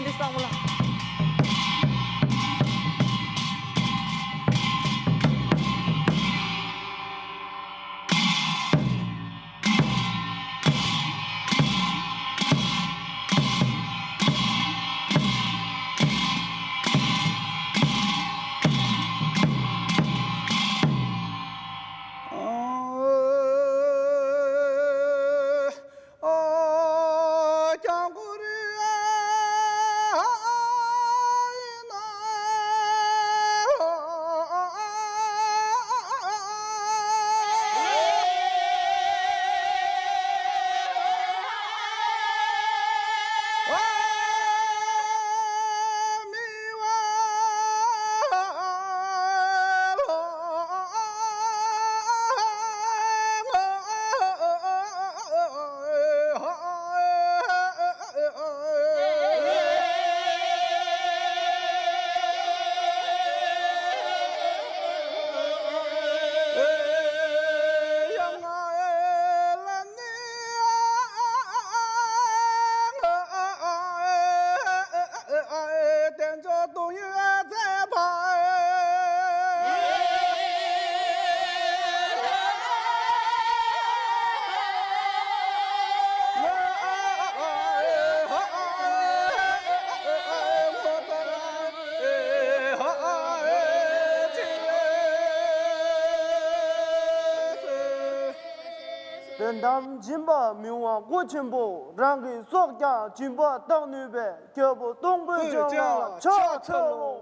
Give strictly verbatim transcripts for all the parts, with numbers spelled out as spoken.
འདི་བསམ་བློ། དོན་དམ་སྦྱིན་པ་མི་དབང་སྐུ་ཆེན་པོ། རང་གི་སྲོག་ཀྱང་སྦྱིན་པ་བཏང་ནུས་པའི་རྒྱལ་པོ་སྟོང་པའི་ལྗོངས་ལ་ཕྱག་འཚལ་ལོ།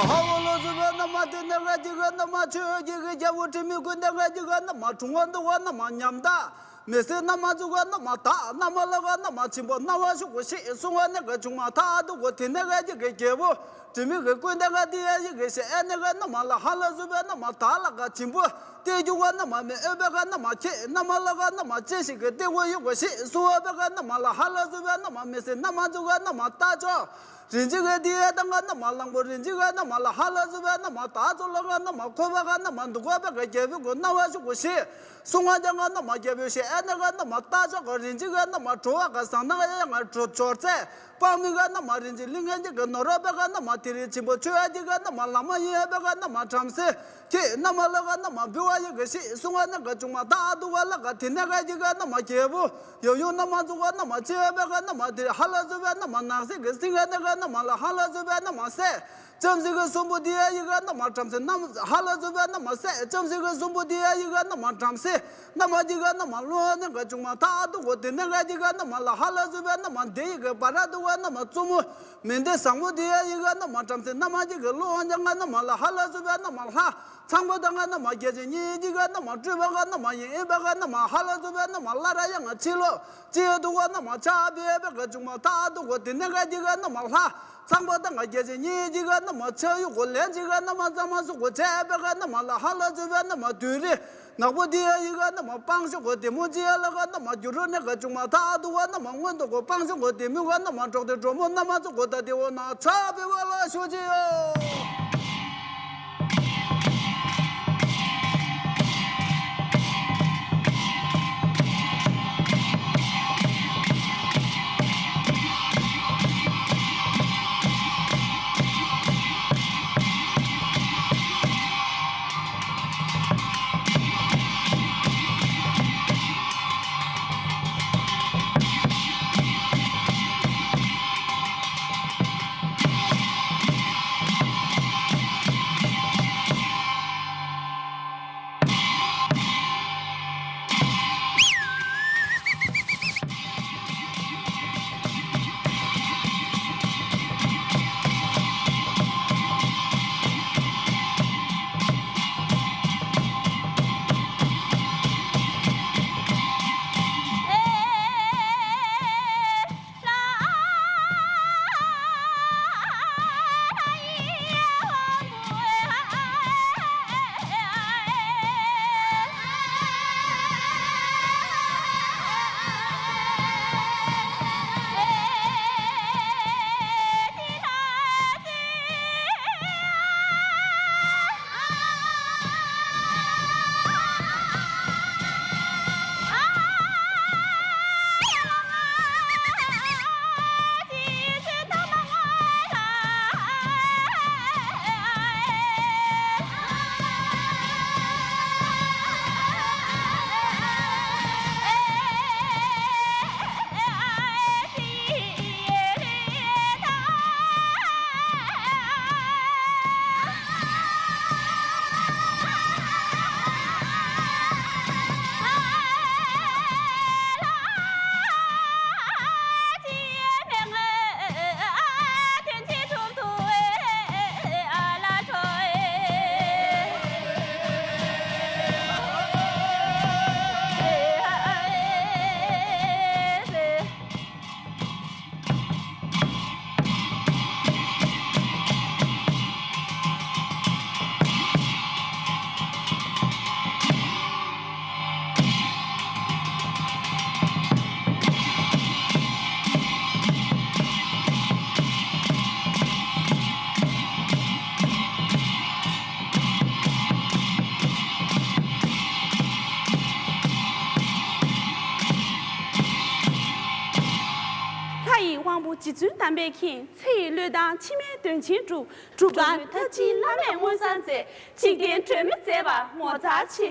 ཧ་བོ་ལོ་སུ་བའི་ན་མ་དེ་ནས་ག་ཅི་ག་ན་མ་ཆོས་ཀྱི་གི་རྒྱལ་པོ་དྲི་མེད་ཀུན་ལྡན་ག་ཅི་ག་ན་མ་དྲུང་བ་འདུ་བ་ན་མ་ཉམས་ད། མི་སེར་ན་མ་འཛུགས་ག་ན་མ་དག་ན་མ་ལ་ག་ན་མ་ཆེན་པོ་ན་བ་ཤུག་གོ་ཤེས་གསུང་བ་ནས་ག་ཆུང་མ་ཐག་འདུག་གོ། དེ་ནས་ག་ཅི་གི་རྒྱལ་པོ་དྲི་མེད་ཀྱི་ཀུན་ལྡན་ག་དེ་ཡ་ཡི་གི་ཤེས་ཨེ་ནས་ག་ན་མ་ལ་ཧ་ལ་སུ་བའི་ན་མ་དག་ལ་ག་ཆེན་པོ། ཏེ་རྒྱུ་བ་ན་མ་མེ་ཨོ་བེ་ག་ན་མ་ཁྱེད་ན་མ་ལ་ག་ན་མ་ཅན་ཞིག་གི་ཏེ་བོ་ཡོ་ག་ཤེས་སུ་བ་བེ་ག་ན་མ་ལ་ཧ་ལ་སུ་བ་ན་མ་མེ་སེ་ན་མ་ཛུ་ག་ན་མ་ཏ་ཅོ། རིན་ཅི་ག་དེ་ཡ་ཏང་ག་ན་མ་ལང་པོ་རིན་ཅི་ག་ན་མ་ལ་ཧ་ལ་སུ་བ་ན་མ་ཏ་ཅོ་ལ་ག་ན་མ་ཁོ་བ་ག་ན་མ་འདུག་ག་བེ་ག་རྒྱལ་བོ་གོ་ན་བ་ཤུ་གོ་ཤེས་སུ་ང་ཅང་ག་ན་མ་རྒྱལ་བོ་ཤེས་ཨ་ན་ག་ན་མ་ཏ་ཅོ་ག་རིན་ཅི་ག་ན་མ་གྲོ་བ་ག་ཟང་ན་ག་ཡ་ང་གྲོ་ཅོར་ཙེ། དཔག་མེད་ག་ན་མ་རིན་ཅི་ལི་ངན་ཅིག་གི་ནོ་རོ་བེ་ག་ན་མ་དེ་རིང་ཆེན་པོ་ཆོས་ཡ་ཅིག་ག་ན་མ་ལ་མ་ཡིན་ཡ་བེ་ག་ན་མ་བྲམ་ཟེ། ཁྱེད་ན་མ་ལ་ག་ན་མ་བི་བ་ཡི་གི་ཤི་སུ་ང་ན་ག་ཅུང་མ་ད་ཨ་དུ་ག་ལ་ག་དེ་ན་ག་ཅིག་ག་ན་མ་རྒྱལ་པོ་ཡོ་ཡོ་ན་མ་ཛུ་ག་ན་མ་ཅི་ཡ་བེ་ག་ན་མ་དེ་ཧ་ལ་ཛུ་བེ་ན་མ་ནག་སི་གི་སི་ག་ན་ག་ན་མ་ལ་ཧ་ལ་ཛུ་བེ་ན་མ་སེ། ལྕམ་སྲིད་ཀྱི་གསུམ་པོ་འདི་ཡ་ཡི་ག་ན་མ་བྲམ་ཟེ་ན་མ་ཧ་ལ་ཛུ་བེ་ན་མ་སེ། ལྕམ་སྲིད་ཀྱི་གསུམ་པོ་འདི་ཡ་ཡི་ག་ན་མ་བྲམ་ཟེ། ན་མ་ཅི་ག་ན་མ་ལོ་ནི་ག་ཅུང་མ་ཐག་ཏུ་གོ་དེ་ནི་ག་ཅི་ག་ན་མ་ལ་ཧ་ལ་ཛུ་བེ་ན་མ་དེ་ཡི་ག་བ་ར་དུ་ག་ན་མ་ཙུ་མོ། མི་འདི་བཟང་མོ་འདི་ཡ་ཡི་ག་ན་མ་བྲམ་ཟེ་ན་མ་ཅི་ག་ལོ་ཡང་ག་ན་མ་ལ་ཧ་ལ་ཛུ་བེ་ན་མ་ལྷ། ཚང་པོ་དང་ག་ན་མ་རྒྱལ་ཆེན་གཉིས་ཅི་ག་ན་མ་སྤྲུལ་པ་ག་ན་མ་ཡིན་ཨེ་བ་ག་ན་མ་ཧ་ལ་ཛུ་བེ་ན་མ་ལ་ར་ཡ་ང་ཕྱི་ལོ། ཅི་ཡ་དུ་ག་ན་མ་ཆ་བེ་བེ་ག་ཅུང་མ་ཐག་ཏུ་གོ་དེ་ནི་ག་ཅི་ག་ན་མ་ལྷ། ཚང་པ་དང་ང་རྒྱལ་ཆེན་གཉིས་ཅི་ག་ན་མ་ཆ་ཡུ་གོ་ལན་ཅི་ག་ན་མ་ཙ་མ་སུ་གོ་ཆེ་བེ་ག་ན་མ་ལ་ཧ་ལ་ཛུ་བེ་ན་མ་དུས་རེ། ནག་པོ་འདི་ཡ་ཡི་ག་ན་མ་སྤང་ཤོག་གོ་དེ་མོ་ཅི་ཡ་ལ་ག་ན་མ་འགྱུར་རོ་ནི་ག་ཅུང་མ་ཐག་ཏུ་ག་ན་མ་སྔོན་དུ་གོ་སྤང་ཤོག་གོ་དེ་མོ་ག་ན་མ་གྲོགས་དེ་གྲོ་མོ་ན་མ་ཚུ་གོ་ད་དེ་འོ་ན་ཚ་བེ་བ་ལ་ཤོ་ཅི་ཡོ། རྗེ་བཙུན་དམ་པས་མཁྱེན། ཚེ་ཡི་བློས་བཏང་འཆི་མེད་དོན་ཆེན་སྒྲུབ། སྒྲུབ་པ་མཐར་ཕྱིན་བླ་མེད་མངོན་སངས་མཛད། འཇིག་རྟེན་སྒྲོན་མེ་མཛད་པ་ངོ་མཚར་ཆེ།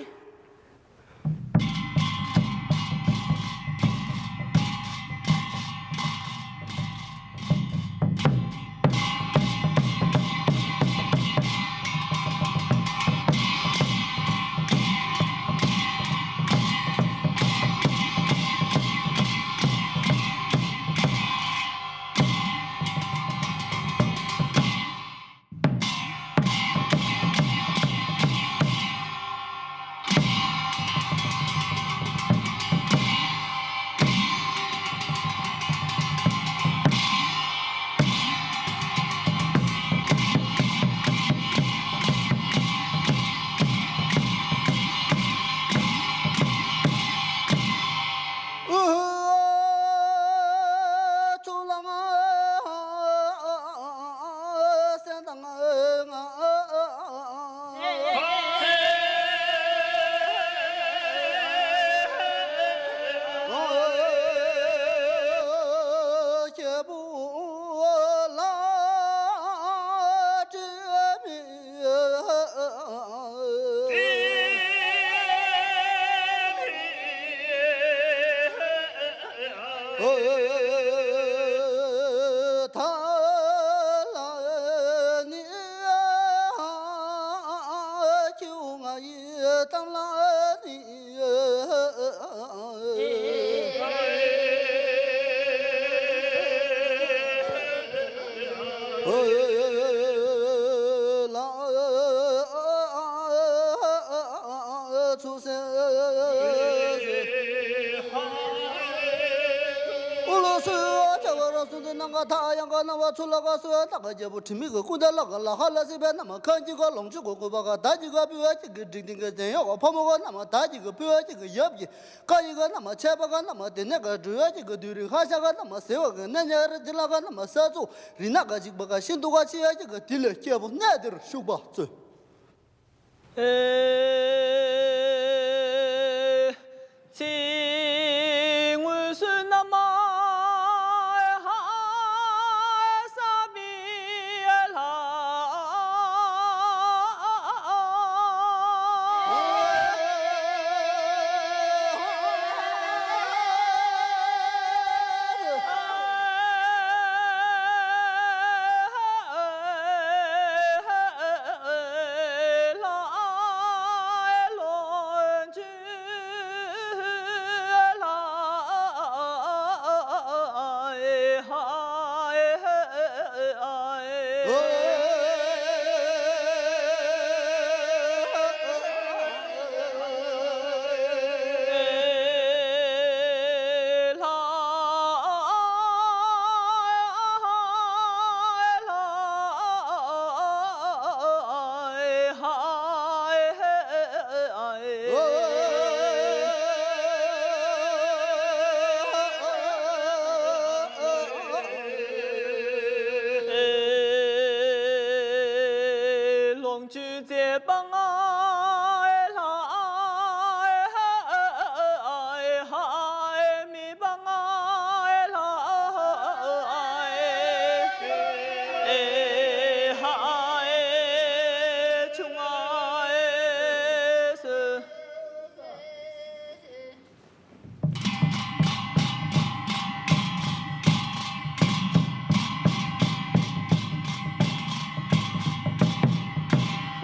ཀ་ཡི་ག་ན་མ་ཆད་པ་ག་ན་མ་དེ་ནས་ག་འགྲོ་ཡ་གཅིག་གི་དུས་རིང་ཧ་ཤ་ག་ན་མ་ཟེར་བ་གི་གནས་ཉ་རི་དི་ལ་ག་ན་མ་ས་ཚུགས་རི་ན་ག་འཇིགས་པ་ག་ཤིན་ཏུ་ག་ཆེ་ཡ་གཅིག་གི་དེ་ལས་སྐྱེས་བུ་གནས་དེར་བཞུགས་པ་སྩོལ།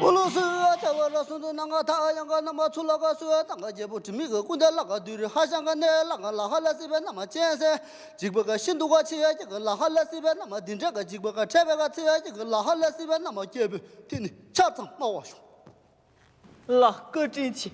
འོ་ལོ་སུ་ཨ་ཐ་བ་ར་སུ་འདུ་ན་ང་ཐ་ཨ་ཡང་ག་ན་མ་ཚུ་ལ་ག་སུ་ཨ་ཏང་ག་རྒྱལ་པོ་དྲི་མེད་ཀྱི་སྐུ་འདི་ལ་ག་དུས་རི་ཧ་ཤང་ག་ནེ་ལ་ག་ལ་ཧ་ལ་སི་བའི་ན་མ་ཅན་སེ་འཇིགས་པ་ག་ཤིན་ཏུ་ག་ཆེ་ཡ་གི་ག་ལ་ཧ་ལ་སི་བའི་ན་མ་འདི་འདྲ་ག་འཇིགས་པ་ག་ཁྲེ་བའི་ག་ཚེ་ཡ་གི་ག་ལ་ཧ་ལ་སི་བའི་ན་མ་སྐྱེ་བུ་དེ་ནི་ཆ་ཚང་སྨྲ་བ་ཤོག་ལ་བཀའ་དྲིན་ཆེ།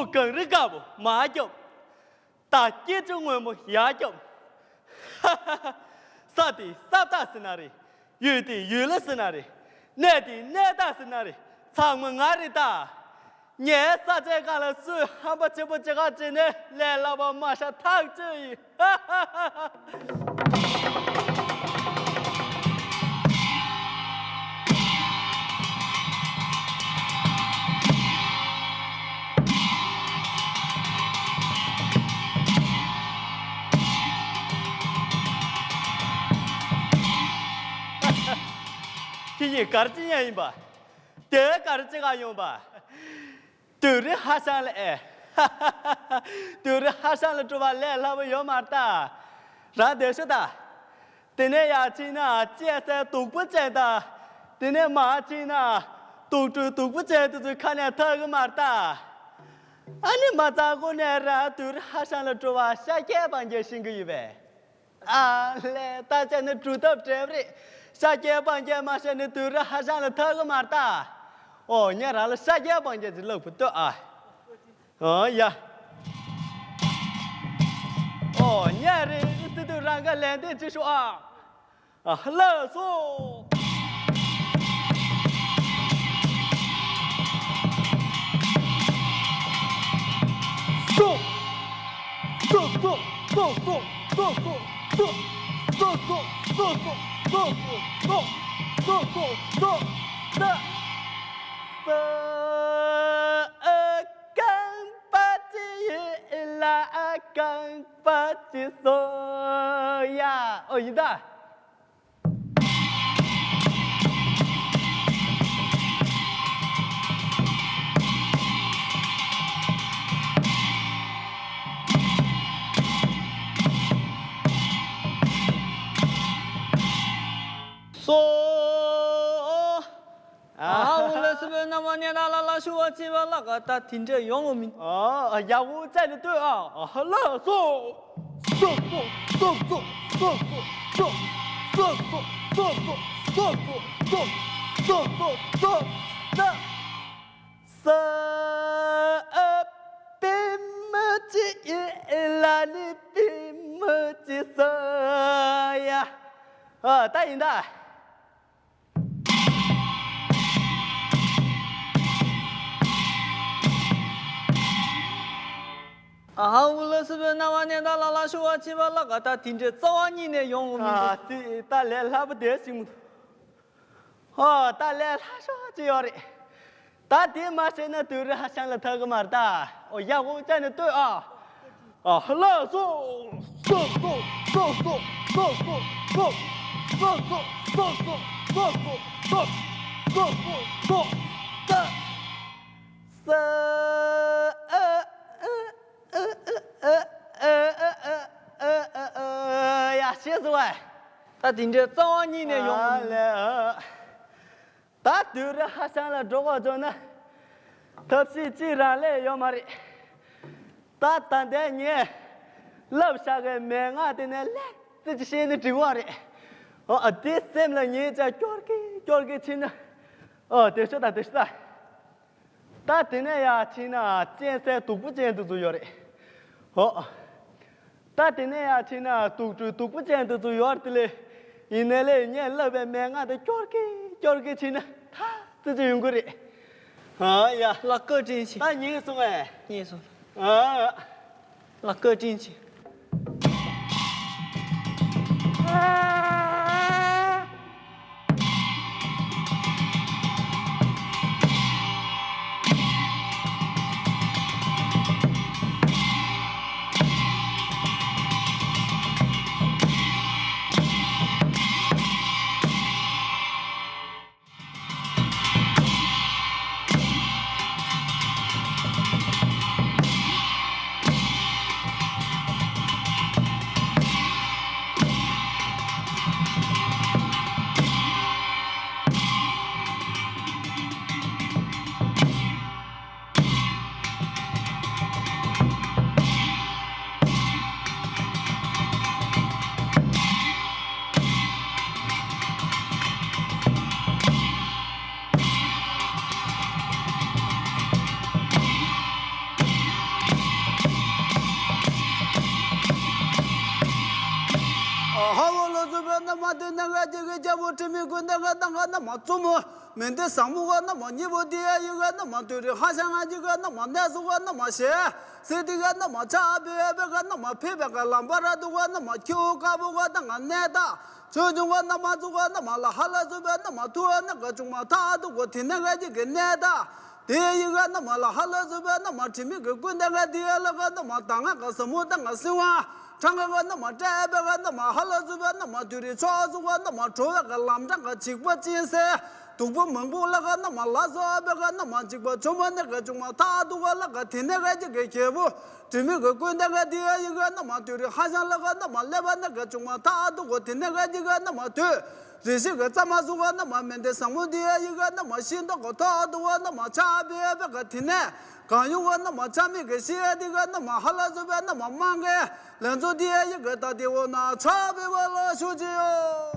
གངས་རི་དཀར་པོ་མར་རྒྱབ། ད་སྐྱིད་ཆུ་སྔོན་མོ་ཡར་རྒྱབ། ཧ་ཧ་ཧ། ས་དེ་ས་བདག་ཟེར་ན་རེད། ཡུལ་དེ་ཡུལ་ལ་ཟེར་ན་རེད། གནས་དེ་གནས་བདག་ཟེར་ན་རེད། ཚང་མ་ང་རེད་ད། ངས་ས་ཆའི་སྒང་ལ་སུས་ཧམ་པ་ཆེན་པོ་བྱེད་ག་བྱེད་ནས་ལས་སླ་པོ་མ་ཤ་ཐག་ཆོད་ཡིན། ཧ་ཧ་ཧ་ཧ། ཁྱེད་ཉིད་ག་རེ་བྱེད་ཡ་ཡིན་པ། དེ་ག་རེ་བྱེད་ག་ཡོང་པ། དུད་རི་ཧ་ཤང་ལ་ཨེ། དུད་རི་ཧ་ཤང་ལ་འགྲོ་བ་ལས་སླ་པོ་ཡོད་མ་རེད་ད། རང་སྡོད་ཤོག་ད། དེ་ནས་ཡར་ཕྱིན་ན་གཅན་གཟན་སྡུག་པོ་ཅན་དང་། དེ་ནས་མར་ཕྱིན་ན་དུག་སྦྲུལ་སྡུག་པོ་ཅན་དེ་ཚོའི་ཁ་ནས་ཐར་གི་མ་རེད་ད། ཨ་ནི་མ་རྩ་གོང་ནས་རང་དུད་རི་ཧ་ཤང་ལ་འགྲོ་བ་ཤཱཀྱའི་སྤང་རྒྱན་ཤེས་ཀྱི་ཡོད་པས། ཨ་ལས་ད་ཅག་ནི་སྒྲུབ་ཐབས་བྲལ་བ་རེད། ཤཱཀྱའི་སྤང་རྒྱན་མ་ཤེས་ནི་དུད་རི་ཧ་ཤང་ལ་ཐར་གི་མ་རེད་ད། ཨོ་ངས་རང་ལ་ཤཱཀྱའི་སྤང་རྒྱན་ཅིག་བསླབ་དགོས་ལྟོས་ཨ། ཨོ་ཡ། ཨོ་ངས་རེད་ཨི་ཙི་དུས་རང་ག་ལན་འདེབས་ཅིག་ཤོག་ཨ། ཨ་ལགས་སོ། སོ། སོ་སོ་སོ་སོ། ད། ས་ཨ་རྐང་པ་གཅིག་ཡིན་ལ་ཨ་རྐང་པ་གཅིག་སོང་ཡ། ཨོ་ཡིན་ད། སོ། ཨ་འུ་ལ་སི་པའི་རྣམ་པ་གནས་སྟངས་ལ་ལ་ཞུ་བ་བྱེད་པ་ལ་ག་ད་དེ་འདྲ་ཡོང་བ་མིན། ཨ་ཡག་པོ་བྱས་ནས་ལྟོས་ཨ། ཨ་ལགས་སོ། སོ་སོ་སོ་སོ། ད། ས་ཨ་པད་མ་གཅིག་ཡིན་ལ་ནི་པད་མ་གཅིག་སོང་ཡ། ཨ་ད་ཡིན་ད། ཨ་ཧ་འུ་ལ་སི་པའི་རྣམ་པ་གནས་སྟངས་ལ་ལ་ཞུ་བ་བྱེད་པ་ལ་ག་ད་དེ་འདྲའི་རྩ་བ་ཉིད་ནས་ཡོང་བ་མི་འདུག་ཨ་ཙི་ད་ལས་སླ་པོ་དེ་ཞིག་མི་འདུག་ཨོ་ད་ལས་སླ་ཤོས་ཅིག་ཡོད་རེད། ད་དེ་མ་ཤེས་ན་དུད་རི་ཧ་ཤང་ལ་ཐར་གི་མ་རེད་ད། ཨོ་ཡག་པོ་བྱས་ནས་ལྟོས་ཨ། ཨ་ལགས་སོ། སོ་སོ་སོ་སོ། ད། ས་ཨ་ཨ་ཨ་ཨ་ཨ་ཨ་ཨ་ཨ་ཡ་ཤེས་སོང་བས། ད་དེ་འདྲའི་རྩ་བ་ཉིད་ནས་ཡོང་བ་མིན། ཨ་ལས། ད་དུད་རི་ཧ་ཤང་ལ་འགྲོ་དགོས་བྱུང་ན། ཐབས་ཤེས་གཅིག་རང་ལས་ཡོད་མ་རེད། ད་ད་ལྟའི་ངས་བསླབ་བཞག་གི་མན་ངག་དེ་ནས་ལེགས་ཙི་ཅིག་ཤེས་ནས་འགྲིག་པ་རེད། ཨོ་ཨ་དེ་སེམས་ལ་ངེས་ཅག་སྐྱོར་གི་སྐྱོར་གི་ཕྱིན་ན། ཨོ་དེ་ཤོད་ད་དེ་ཤོད་ད། ད་དེ་ནས་ཡར་ཕྱིན་ན་གཅན་གཟན་སྡུག་པོ་ཅན་དེ་ཚོ་ཡོད་རེད། ཨོ། ད་དེ་ནས་ཡར་ཕྱིན་ན་དུག་སྦྲུལ་སྡུག་པོ་ཅན་དེ་ཚོ་ཡོད་དེ་ལས། ཡིན་ནའི་ལས་ངས་བསླབ་པའི་མན་ངག་དེ་སྐྱོར་གི་སྐྱོར་གི་ཕྱིན་ན་ཐག་ཙི་ཙི་ཡོང་གི་རེད། ཨ་ཡ། ལགས་བཀའ་དྲིན་ཆེ། ད་ཉན་སོང་ངས། ཉན་སོང་། ཨ། ལགས་བཀའ་དྲིན་ཆེ། དེ་ནས་ག་ཅི་གི་རྒྱལ་པོ་དྲི་མེད་ཀུན་ལྡན་ག་དང་ག་ན་མ་བཙུན་མོ། མན་དེ་བཟང་མོ་ག་ན་མ་གཉིས་པོ་དེ་ཡི་ག་ན་མ་དུས་རི་ཧ་ཤང་ང་ཅི་ག་ན་མ་གནས་སུ་ག་ན་མ་ཞེ། སི་དེ་ག་ན་མ་ཆ་བེ་བེ་ག་ན་མ་ཕེ་བེ་ག་ལམ་པ་ར་དུ་ག་ན་མ་ཁྱེའུ་དཀར་པོ་ག་དང་ག་གནས་ད། ཆོས་འབྱུང་བ་རྣམ་མང་ཚུ་བ་རྣམ་མང་ལ་ཧ་ལ་ཚུ་བ་རྣམ་མང་ཐུ་བ་ནི་ག་བྱུང་མ་ཐག་ཏུ་གོ་དེ་ནས་ག་ཅིག་གི་གནས་ད། དེ་ཡི་ག་རྣམ་མང་ལ་ཧ་ལ་ཚུ་བ་རྣམ་མང་དྲི་མེད་ཀྱི་ཀུན་ལྡན་ག་དེ་ཡ་ལ་ག་རྣམ་མང་ད་ང་ག་ཟ་མོ་ད་ང་སྲིད་དབང་ཁྲང་ག་ག་རྣམ་མང་སྤྲད་པ་ག་རྣམ་མང་ཧ་ལ་ཚུ་བ་རྣམ་མང་དུས་རི་ཕྱོགས་ཚུ་བ་རྣམ་མང་གྲོ་བ་ག་ལམ་འཕྲང་ག་འཇིགས་པ་ཅན་སེ། སྡུག་པོ་མང་པོ་ལ་ག་རྣམ་མང་ལ་སོགས་པ་ག་རྣམ་མང་འཇིགས་པ་ཆུང་མ་ནི་ག་བྱུང་མ་ཐག་ཏུ་ག་ལ་ག་དེ་ནས་ག་ཅིག་གི་རྒྱལ་པོ། དྲི་མེད་ཀྱི་ཀུན་ལྡན་ག་དེ་ཡི་ག་རྣམ་མང་དུས་རི་ཧ་ཤང་ལ་ག་རྣམ་མང་སླེབས་པ་ནི་ག་བྱུང་མ་ཐག་ཏུ་གོ་དེ་ནས་ག་ཅིག་ག་རྣམ་མང་དུས་རི་ཤི་ག་རྩ་མ་སུ་ག་རྣམ་མང་མན་དེ་བཟང་མོ་དེ་ཡི་ག་རྣམ་མང་ཤིན་ཏུ་གོ་ཐོག་ཏུ་ག་རྣམ་མང་ཆ་བེ་བེ་ག་དེ་ནས་གང་ཡོང་ག་རྣམ་མང་ཆ་མེད་ག་ཤི་ཡ་དེ་ག་རྣམ་མང་ཧ་ལ་ཚུ་བ་རྣམ་མང་མང་ག་ལན་ཚོ་དེ་ཡི་ག་ད་དེ་འོ་ན་ཆ་བེ་བ་ལ་ཤུ་ཅི་ཡོ།